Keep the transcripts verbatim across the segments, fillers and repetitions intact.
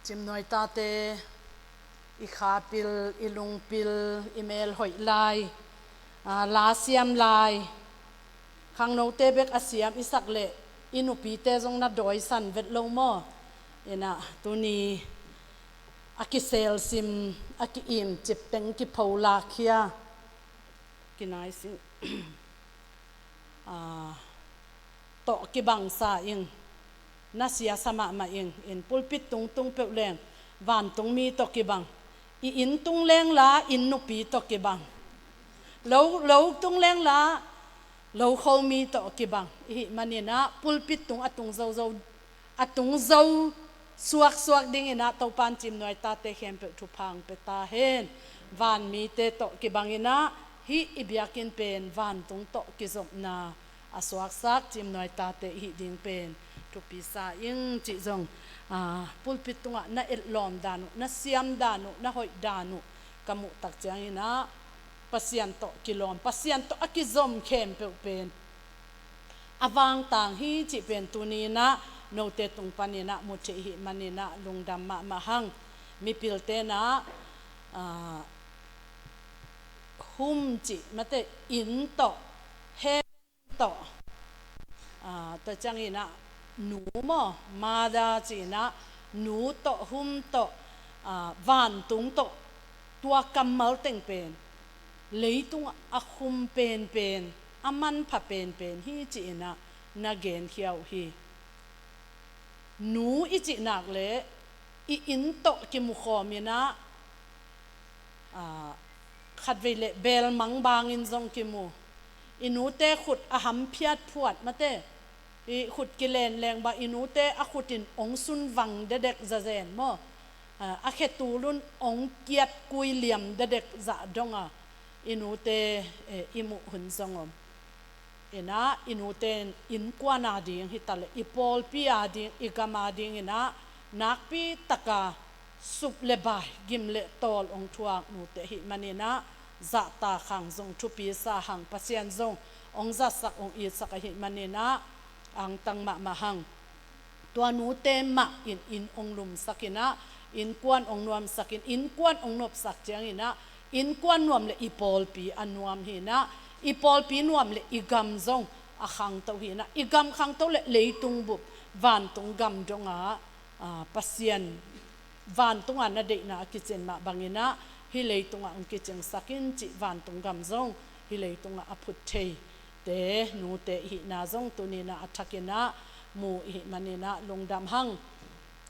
Cimnuai tate, i khapil, i lungpil, i mel hoih lai, aa, la siam lai, khangnote bek a siam i sak leh i nupite zong na dawisan vet lo maw? Inah tuni a kiselsim, a ki-imcip teng kipholak khia, kinaisin, aa, tawh kibangsa ing, na siasa mahmah ing, in pulpit tungtung peuh leng vantung mi tawh kibang, i inn tung leng la inn nupi tawh kibang, lo, lo tung leng la lo khomi tawh kibang i hih maninah pulpit tung a tung zozo, a tung zo suaksuak dinginah Topan Cimnuai tate khempeuh thupha hong pia ta hen. Vanmite tawh kibanginah hih i biakinn pen vantung tawh kizopna a suaksak Cimnuai tate i hih ding pen thupi sa ing cih zong, aa, pulpit tungah na etlawm dan uh, na siam dan uh, na hoih dan uh ka muh tak cianginah Pasian tawh kilawm, Pasian tawh a kizom khempeuh pen a vangtang hi cih pen tuninah note tung paninah mu thei i hih maninah lungdam mahmah hang. Mipiltenah, aa, hum cih mate, inn tawh, hem tawh, aa, tua cianginah nu maw, mother cihinah nu tawh, hum tawh, aa, vantung tawh, tua kammal teng pen leitungah a hum penpen, a manpha penpen hi cihinah na genkhia uh hi. Nu i cih nak leh i inn tawh kimukhawm inah, aa, khatvei leh belmang bangin zong kimu. I nute khut a hamphiat phuat mate, i khut kilen leng bang i nute a khut in ong sunvang dedek zazen maw? Aa, a khetul un ong kiatkui liam dedek zah donga i nute, eh, i muh hun zong om. Inah i nute in innkuan ading hitaleh i pawlpi ading, i gam adinginah nakpi taka sup le bai, gim le tawl ong thuak nute ahih maninah zahtak hang zong, thupi sa hang, Pasian zong ong zatsak, ong itsak ahih maninah angtang mahmah hang. Tua nute mah in inn ong lumsak inah, innkuan ong nuamsak in, innkuan ong nopsak cianginah innkuan nuam le i pawlpi a nuam hinah, i pawlpi nuam le i gam zong a khangto hinah, i gam khangto le leitung bup vantung gam dongah, aa, Pasian vantungah na deihna a kicin mah banginah hih leitungah ong kicingsak in cih vantung gam zong hih leitungah a phut theite nute i hihna zong tuninah a thakinah mu i hih maninah lungdam hang.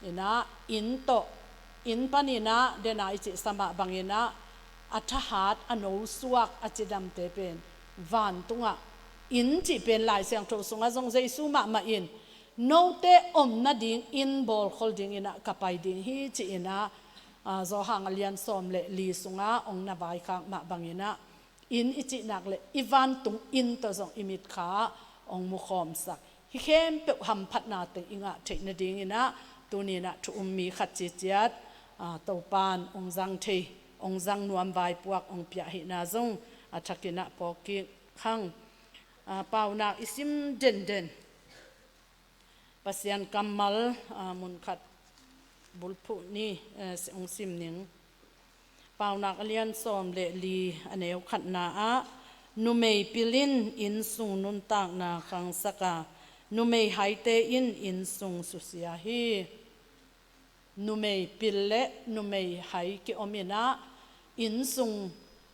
Inah inn tawh, inn paninah dena i cihsa mah banginah a thahat, a nosuak, a cidamte pen vantungah, inn cih pen Lai Siangtho sungah zong Jesu mahmah in note om nading inn bawlkhol dinginah ka pai ding hi cihinah, aa, Johan a lian sawm le li sungah ong na vaikhak mah banginah inn i cih nak le i vantung inn tawh zong i mitkha ah ong mukhawmsak. Hih khempeuh hamphatna teng i ngah theih nadinginah tuninah thu um mi khat ciciat, aa, Topan ong zang thei, ong zang nuam vaipuak ong piah hihna zong a thakinah phawk kik hang. Aa, paunak i sim denden Pasian kammal, aa, munkhat bulphuh ni, eh, ong sim ning. Paunak a lian sawm le li a neu khatna ah, numei pil in inn sung nuntakna khangsak a, numei haite in inn sung susia hi. Numei pil le numei hai kiom inah inn sung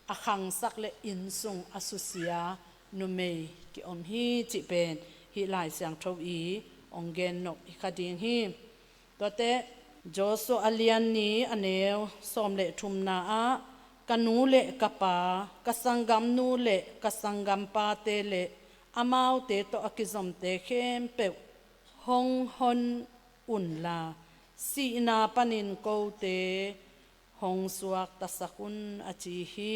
a khangsak le inn sung a susia numei kiom hi cih pen hih Lai Siangtho i ong gennop hi kha ding hi. Tuate Joshua a lian ni a neu sawm le thumna ah, ka nu le ka pa, ka sanggamnu le ka sanggampate le amaute tawh a kizomte khempeuh hong hon unla, sihna panin kote hong suaktasak un, a ci hi.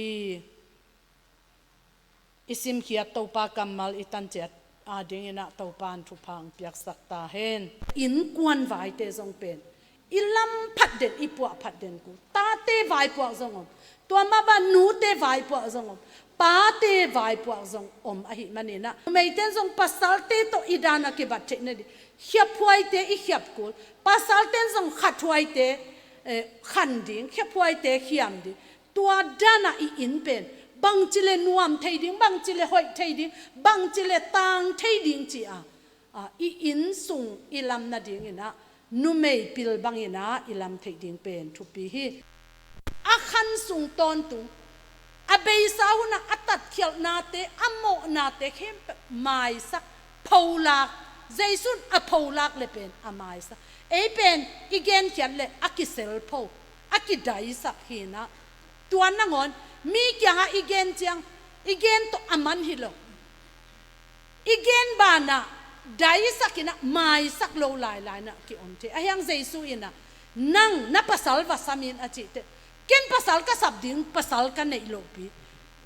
I simkhiat Topa kammal i tanciat adinginah Topan thupha hong piaksak ta hen. Innkuan vaite zong pen i lam phat den, i puah phat den kul. Tate vaipuak zong om. Tua mah bang nute vaipuak zong om. Pate vaipuak zong om ahih maninah numeite in zong pasalte tawh i dan a kibat theih nading khiaphuaite i khiap kul. Pasalte in zong khathuaite eh, khan ding, khephuaite khiam ding, tua dan a i inn pen bangci le nuam thei ding, bangci le hoih thei ding, bangci le tang thei ding ci a, a, i inn sung i lam nadingin ah numei pil bangin ah i lam theih ding pen thupi hi. A khan sung tawntung, a beisa hunah a tatkhialhnate, a mawhnate khempeuh maisak, pholak, Jesuh in a pholak le pen a maisak. Ei pen i genkhiat le a kiselpho, a kidaisak hi nah. Tua nangawn mi kiangah i gen ciang, i gen tawh a man hi lo. I gen banah daisak in ah maisak lo lailai nah ki-om thei. Ahi hang Jesuh in ah, nang na pasal va sam in a cih teh, ken pasal ka sap ding, pasal ka neih lohpi.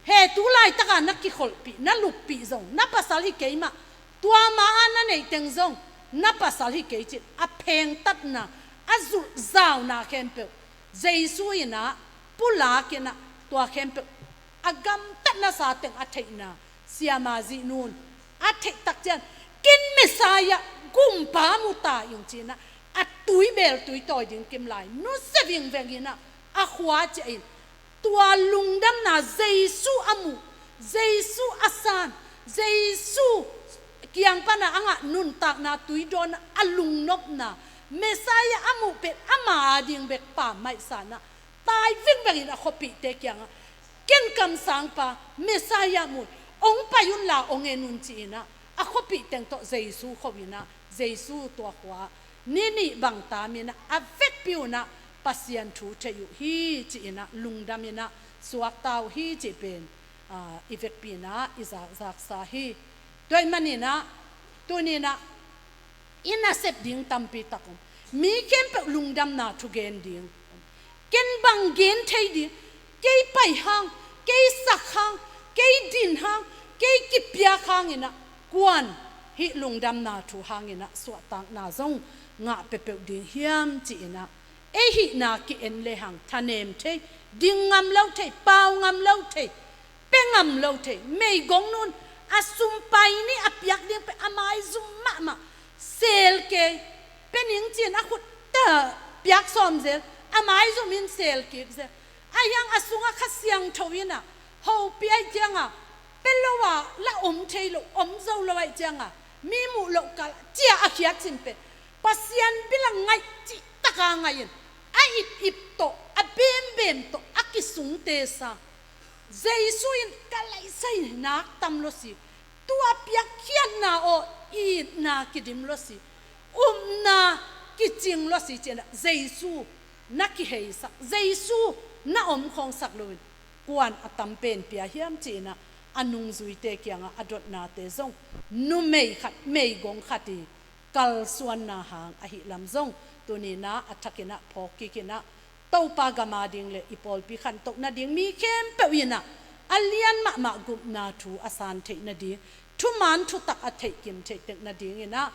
He tu laitakah na kikholhpih, na luppih zong na pasal hi kei mah. Tua ma-a na neih teng zong na pasal hi kei ci-in a phengtatna, a zulhzauna khempeuh Jesuh in ah pulak in ah tua khempeuh a gamtatnasa teng a theihna, siama zihnun a theih tak ciang, ken Messiah, Gumpa mu ta ing ci-in ah a tuibel tuitawi ding kimlai nusia vingveng in ah a khua ciah in, tua lungdamna Jesuh a muh, Jesuh a san, Jesuh kiang pana a ngah nuntakna tuidawn a lungnopna, Messiah a muh pen ama ading bek pammaih sa nah, tai vingveng in a khuapihte kiangah, ken kamsangpa Messiah mu, hong pai unla hong en un ci-in ah a khuapih teng tawh Jesuh kho in ah, Jesuh tua khua ni nih bang tam in ah a vekpi un ah Pasian thu thei uh hi ci-in ah lungdam in ah suakta uh hi cih pen, a, i vekpi in ah i zakzaksa hi. Tua ahih manin ah tuni in ah i nasep ding tampi tak om. Mi khempeuh lungdamna thugen ding. Ken bang gen thei ding, kei pai hang, kei sak hang, kei din hang, kei kipiak hangin ah kuan hih lungdamna thu hangin ah suahtakna zong ngah peuhpeuh ding hiam ci-in ah, ei hihna ki-en lehang thanem thei, ding ngam lo thei, pau ngam lo thei, pia ngam lo thei. Meigong nun a sum pai ni a piak ding pen a maizum mahmah, sel kei, pia ning ci-in a khut ta piak sawm zel, a maizum in sel kik zel. Ahi hang a sungah Kha Siangtho in ah hopih ahih ciangah, pia lo a la om thei lo, om zo lo ahih ciangah, mi muh loh kal ciah a khiat cin pen Pasian bil a ngaih cih taka ngaih in, a ipip tawh, a bembem tawh a kisungte sa, Jesuh in ka laisai nak tam lo si, tua piakkhiatna aw itna kidim lo si, upna kicing lo si ci-in ah Jesuh na kiheisak, Jesuh na omkhawngsak loin kuan a tam pen pia hiam ci-in ah a nungzuite kiangah a dotnate zong numei khat, meigong khat i kalsuanna hang ahih lam zong tuni in ah a thakin ah phawk kik in ah, Topa gam ading le i pawlpi khantoh nading mi khempeuh in ah a lian mahmah gupna thu a san theih nading, thuman thutak a theihkim theih tek nadingin ah,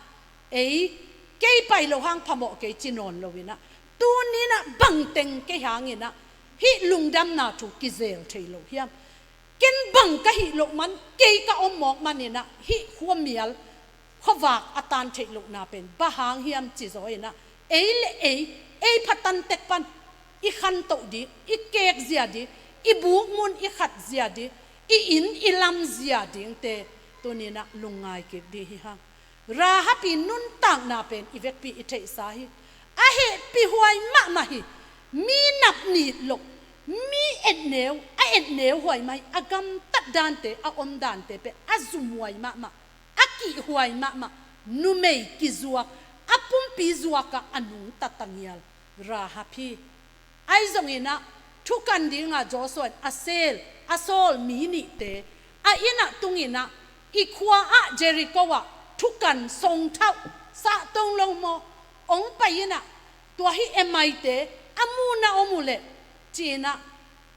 ei, kei pai lo hang phamawh kei ci nawn lo in ah, tuni in ah bangteng kei hangin ah hih lungdamna thu kizel thei lo hiam? Ken bang ka hih loh man, kei ka om mawk manin ah hih khuamial khuavak a tan theih lohna pen bang hang hiam ci zaw in ah, ei le ei, ei phatan tek pan i khantoh ding, i kek zia ding, i buk mun i khat zia ding, i inn i lam zia dingte tuni in ah lungngai kik ding hi hang. Rahab i nuntakna pen i vekpi i theihsa hi. A hehpih huai mahmah hi. Mi nap nit loh, mi etneu, a etneu huai mah hi. A gamtat dante, a om dante pen a zum huai mahmah, a kih huai mahmah numei kizuak, a pumpi zuak ah a nungta tangial Rahab hi. Ahi zongin ah thukan dingah Joshua in a sel, a sawl mi nihte a inn ah tung in ah, i khua ah Jericho ah thukan songthauh, sah tong lo maw, hong pai in ah, tua hi e maite, a muhna om uh leh ci-in ah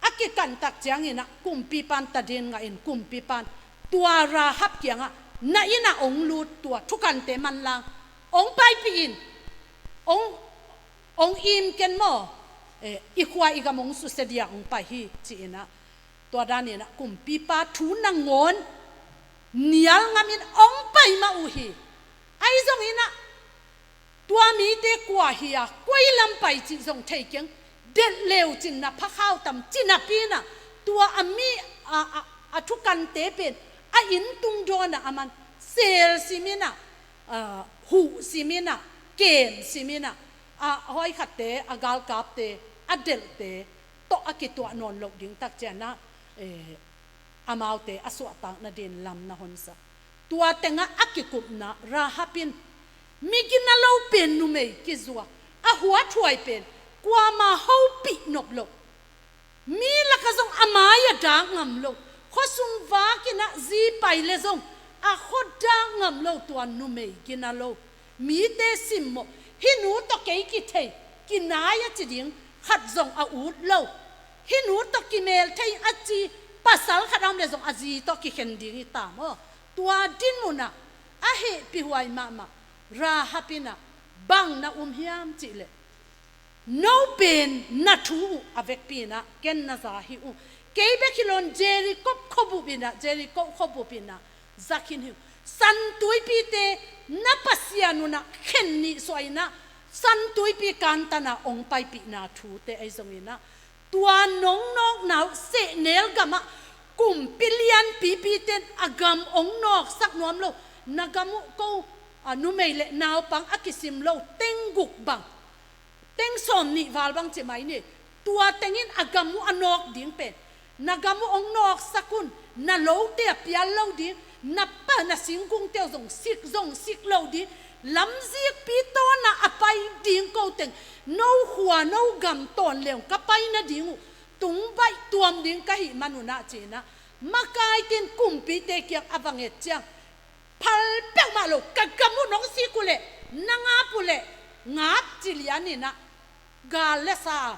a kikantak ciangin ah kumpipan tadin ngah in, kumpipan tua Rahab kiangah na inn ah hong lut, tua thukante manlang hong paipih in, hong, hong im ken maw, eh, i khua i gam hong susia dia hong pai hi ci-in ah, tua danin ah kumpipa thu nangawn nial ngamin hong pai mah uh hi. Ahi zongin ah Tua mite kua hi a, koi lam pai cih zong thei keng, delh leu cin na pha khau tam ci napi-in ah, tua a mi, a, a, a thukante pen a inn tung dawn ah a man sel sim in ah, a, huh sim in ah, kem sim in ah, a, hawikhatte, a galkapte, a delhte tawh a kituah nawn loh ding tak ciang ah, eh, amaute a suahtak nadingin lam na honsak. Tua teng ah a kikupna Rahab in mi gina lo pen numei kizua, a huathuai pen kuamah hopih nop loh, mi lakah zong a mai a dak ngam lo, khuasung vak in ah zi pai leh zong a khua dak ngam lo tua numei gina lo. Mite simmawh, hih nu tawh kei kithei, kinai a ci ding khat zong a ut lo. Hih nu tawh kimelthei a ci pasal khat a om leh zong a zi tawh kikhen ding hi ta maw. Tua dinmun ah a hehpihhuai mahmah Rahab in ah bang na um hiam cih leh, no pen na thu uh a vekpi in ah ken na za hi uh. Kei bek hi lo-in Jeriko khuabup in ah, Jeriko khuabup in ah za khin hi uh. San tuipite na Pasian un ah khen nih suah in ah, San tuipi kantan ah hong paipihna thute ahi zongin ah, tua nong nawkna uh sehnel gam ah kumpi lianpipite in a gam hong nawksak nuam lo, na gam uh ko, a, numei leh naupang a kisim lo teng guk bang, teng sawmnih val bang ci mai ni. Tua teng in a gam uh a nawk ding pen, na gam uh hong nawksak un, na lote a pial lo ding, na pa na singkungte uh zong sik, zong sik lo ding, lamzikpi tawn ah a pai ding ko teng, no khua no gam tawn leng ka pai nading uh tung baih tuam ding ka hih man un ah ci-in ah, makaite in kumpite kiang a va nget ciang, phal peuhmah lo, ka gam uh nong sik uh leh, na ngap uh leh, ngap ci lian in ah, gal leh sa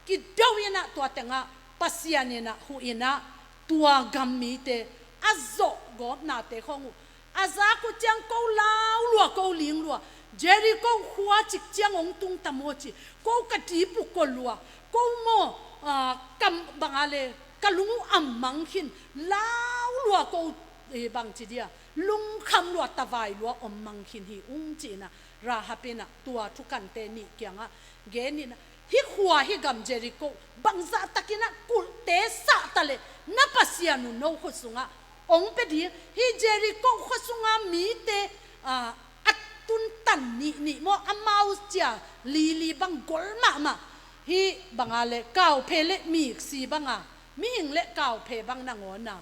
kido in ah, tua teng ah Pasian in ah huh in ah, tua gam mite a zawhgawpnate khawng uh a zak uh ciang, ko lau lua, ko ling lua, Jeriko khua cik ciang hong tung ta maw ci, ko ka ti puk ko lua, ko maw, a, ka bang a leh ka lung uh a mang khin, lau lua ko, eh, bang ci dia, lungkham lua, tavai lua om mang khin hi ung ci-in ah, Rahab in ah tua thukante nih kiang ah gen in ah, hih khua hih gam Jeriko bangzah takin ah kulhte sah ta leh na Pasian uh no khut sung ah hong pia ding. Hih Jeriko khua sung ah mite, ah, a tuntan nihnih maw, amau cia lili bang gol mahmah, hih bang a leh kauphe leh miksi bang a, mihing leh kauphe bang nangawn a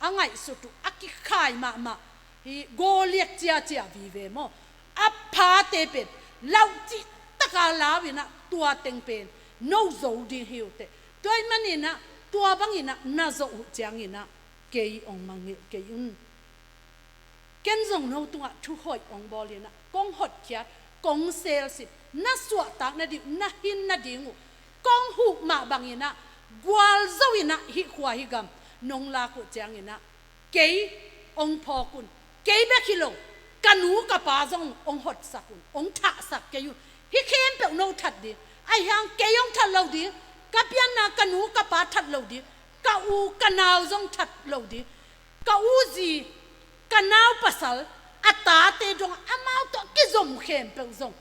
a ngaihsut uh a kikhai mahmah, hih Goliat ciacia vive maw, a phate pen lauh cihtak a lau in ah, tua teng pen no zo ding hi uh teh. Tua ahih manin ah tua bangin ah na zawh uh ciangin ah kei hong mangngilh kei un. Ken zong no tungah thu hoih hong bawl in ah, kong hotkhiat, kong selsim, na suahtak nading uh, na hin nading uh kong huh mah bangin ah, gualzo in ah hih khua hih gam nong lak uh ciangin ah, kei hong phawk un. Kei bek hi lo, ka nu ka pa zong hong hotsak un, hong thahsak kei un. Hih khempeuh no that ding, ahih hang kei hong that lo ding, ka pianna ka nu ka pa that lo ding, ka u ka nau zong that lo ding, ka u zi, ka nau pasal, a tate dong, amau tawh kizom khempeuh zong,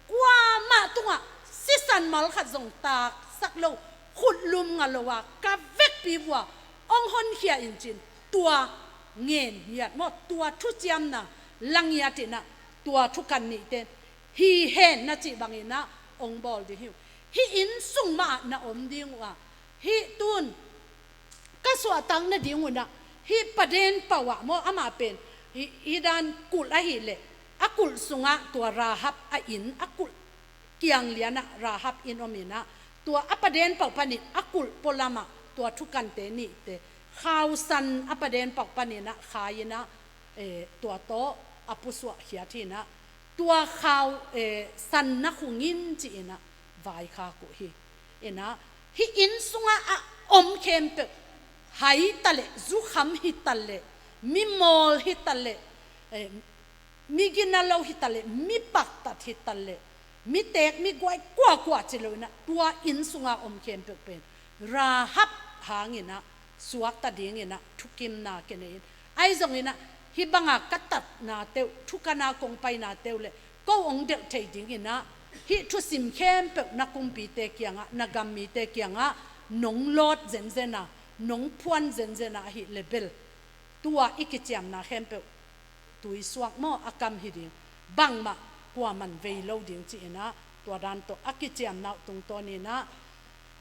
kuamah tungah sisan mal khat zong taksak lo, khutlum nga lo a, ka vekpi vua hong honkhia in cin, tua ngen ngiat maw, tua thuciamna la ngiat in ah, tua thukan nihte in hi hen na cih bangin ah hong bawl ding hi uh. Hih inn sung mah ah na om ding uh a, hih tun ka suahtak nading un ah, hih paden pau ah maw, amah pen hih, hih dan kulh ahih leh, a kulh sungah tua Rahab a inn, a kulh kiang lian ah Rahab inn om in ah, tua a paden pau panin a kulh pualam ah tua thukante nihte khausan a paden pau panin ah khai in ah, eh, tua tawh a pusuah khiat hi in ah, tua khau, eh, san na khung in ci-in ah vaikhak uh hi. In ah, hih inn sungah a om khempeuh, hai ta leh, zukham hi ta leh, mimawl hi ta leh, eh, migina lo hi ta leh, mi paktat hi ta leh, mi teek mi guai kuakua ci lo in ah, tua inn sungah om khempeuh pen Rahab hangin ah suakta dingin ah thukimna kinei in. Ahi zongin ah, hih banga ka tatnate uh, thukana kong painate uh leh ko hong delh thei dingin ah, hih thusim khempeuh na kumpite kiangah, na gam mite kiangah nong lawt zenzen a, nong phuan zenzen a, ahih leh bel tua i kiciamna khempeuh tui suak maw, a kam hi ding, bangmah kuaman vei lo ding ci-in ah, tua dan tawh a kiciamna uh tungtawnin ah,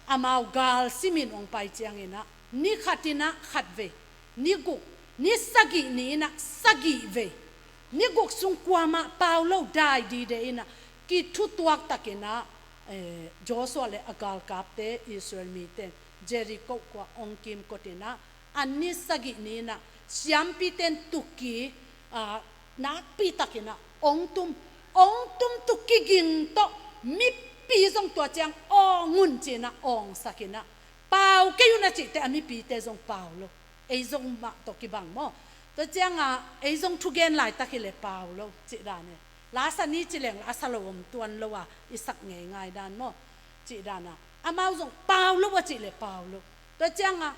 amau gal simin hong pai ciangin ah, ni khatin ah khat vei, ni guk, ni sagih ni-in ah sagih vei, ni guk sung kuamah pau lo dai dide in ah, kithutuak takin ah, eh, Joshua le a galkapte, Israel mite Jericho khua hong kimkotin ah, a ni sagih ni-in ah siampite in tuki, ah, nakpi takin ah hong tum, hong tum, tuki ging tawh mipi zong tua ciang awng un ci-in ah awngsakin ah, pau kei un a cih teh a mipite zong pau lo. Ei zong mah tawh kibang maw. Tua ciangah ei zong thugen laitak hi leh pau lo cih dan e. La sa ni ci leng la sa lo om tuan lo a, i sak ngeingai dan maw, cih dan a, amau zong pau lo a cih leh pau lo. Tua ciangah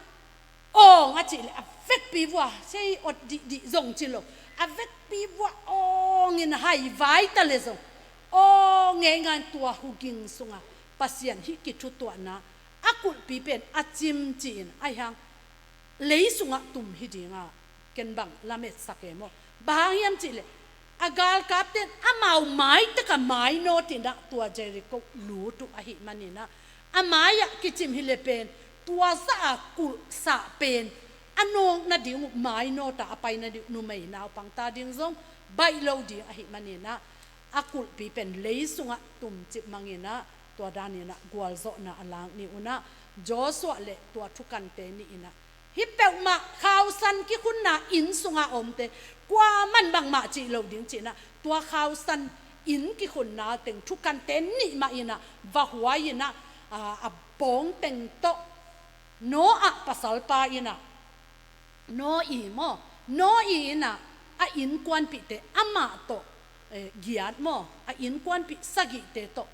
awng a cih leh a vekpi vua, sei ot dihdih zong ci lo, a vekpi vua awngin haivai ta leh zong awng ngeingai. Tua hu ging sungah Pasian hih kithutuahna a kulhpi pen a cim ci-in, ahi hang lei sungah tum hi ding a, ken bang lametsak e maw. Bang hang hiam cih leh a galkapte in amau mai takah mainawt in ah tua Jericho lut uh ahih manin ah, a mai-ah kicim hi leh pen tua zah a kulhsah pen a nawk nading uh, mainawt a a pai nading uh numei naupangte ading zong baih lo ding ahih manin ah, a kulhpi pen lei sungah tum cipmangin ah, tua danin ah gualzawhna a lak ni un ah, Joshua le tua thukante nih in ah, hih peuhmah khausan kikhunna inn sungah a omte kuaman bangmah cih lo ding ci-in ah, tua khausan inn kikhunna teng thukante nih mah in ah va huai in ah, a, a pawng teng tawh Noah pasalpa in ah, Noah maw, Noah in ah a innkuanpihte amah tawh, eh, giat maw, a innkuanpih sagihte tawh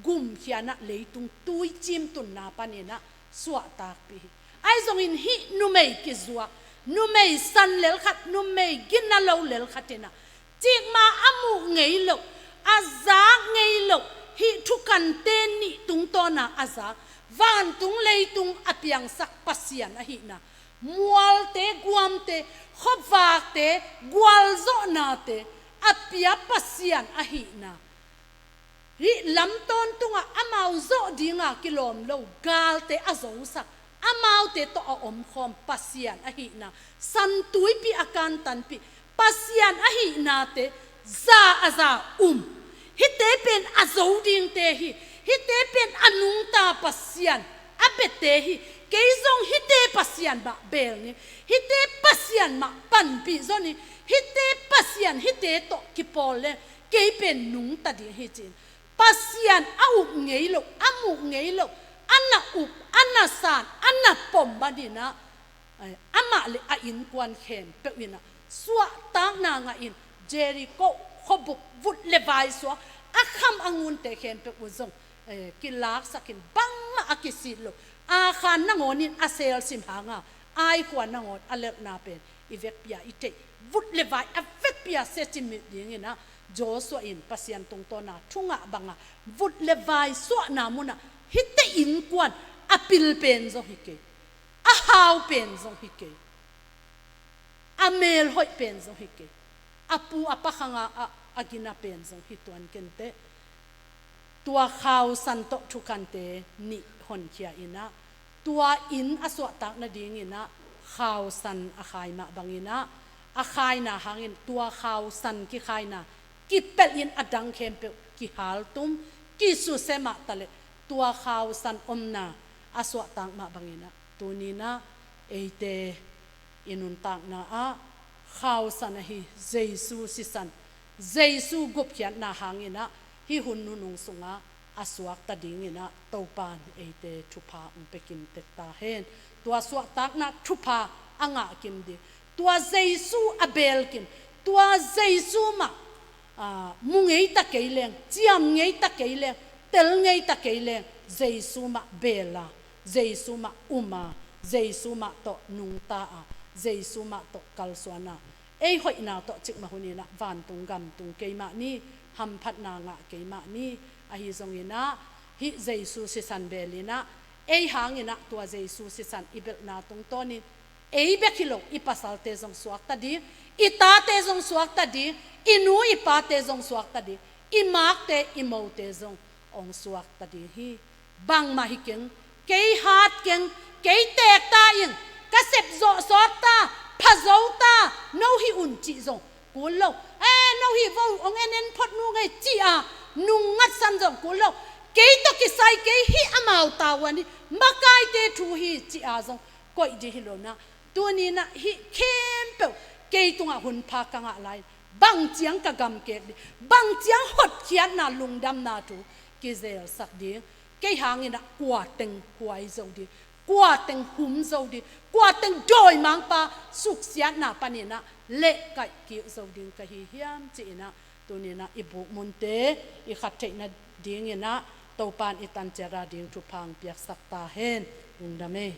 gumkhia in ah leitung tui cimtunna panin ah suahtakpih hi. Ahi zongin hih numei kizuak, numei san lel khat, numei gina lo lel khat in ah, cikmah a muh ngei loh, a zak ngei loh, hih thukante nih tungtawn a a zak, vantung leitung a piangsak Pasian ahihna, mualte, guamte, khuavakte, gualzawhnate a pia Pasian ahihna, hih lam tawntungah amau zawh dinga kilawm lo galte a zosak, amaute tawh a omkhawm Pasian ahihna, San Tuipi a kantanpih Pasian ahihnate za a za um. Hihte pen a zo dingte hi. Hihte pen a nungta Pasian a biate hi. Kei zong hihte Pasian mah beel ning, hihte Pasian mah panpih zaw ning, hihte Pasian hihte tawh kipawl leng kei pen nungta ding hi, ci-in Pasian a up ngei loh, a muh ngei loh, a na up, a na san, a na pom manin ah, eh, amah le a innkuan khempeuh in ah suahtakna ngahin Jericho khuabup vut le vai suak, a kham a ngunte khempeuh uh zong, eh, kilaksakin bangmah a kisit loh, Akhan nangawn in a selsim hanga Ai khua nangawn a lelhna pen i vekpi-a i theih, vut le vai a vekpi-a sia cimit dingin ah, Joshua in Pasian tungtawna thu ngah banga vut le vai suahna munah hihte innkuan a pil pen zong hi kei, a hau pen zong hi kei, a melhoih pen zong hi kei, a pu a pa khanga a, a gina pen zong hi tuan kenteh. Tua khausan tawh thukante nih honkhia in ah, tua inn a suahtak nadingin ah khausan a khai mah bangin ah, a khaina hangin tua khausan kikhaina kipelhin a dang khempeuh kihaltum, kisusia mah taleh tua khausan omna a suahtak mah bangin ah, tuni-in ah eite i nuntakna ah khausan ahi Jesu sisan, Jesu gupkhiatna hangin ah hih hun nunung sungah a suakta dingin ah Topa'n eite thupha hong pia kim tek ta hen. Tua suahtakna thupha a ngah kim ding, tua Jesu a beel kim, tua Jesu mah, ah, mu ngei ta kei leng, ciam ngei ta kei leng, tel ngei ta kei leng, Jesu mah beel a, Jesu mah um a, Jesu mah tawh nungta a, Jesu mah tawh kalsuan a, ei hoihna tawh cikmah hunin ah vantung gam tung keimah ni. hamphatna ngah kei mah ni. Ahi zongin ah hih Jesu sisan bel in ah ei hangin ah tua Jesu sisan i belhna tungtawnin ei bek hi lo, i pasalte zong suakta ding, i tate zong suakta ding, i nu i pate zong suakta ding, i makte i mote zong hong suakta ding hi. Bangmah hi keng, kei hat keng, kei teek ta ing, ka sep zawh sawt ta, pha zo ta, no hi un cih zong kul lo. Eh, no hi vo, hong en en phot nung ei ci a nung ngatsan zong kul lo. Kei tawh kisai kei hi, amau tavuan hi, makaite thu hi ci a zong koih ding hi lo na. Tuni in ah hih khempeuh kei tungah hun pha ka ngah lai, bang ciang ka gamkek ding, bang ciang hotkhiatna, lungdamna thu kizelsak ding, kei hangin ah kua teng huai zo ding, kua teng hum zo ding, kua teng dawimangpa suksiatna panin ah lehkaih kik zo ding ka hi hiam ci-in ah tuni in ah i bukmunte i khat theihna dingin ah Topa'n i tanciat a ding thupha hong piaksak ta hen. Lungdam ei.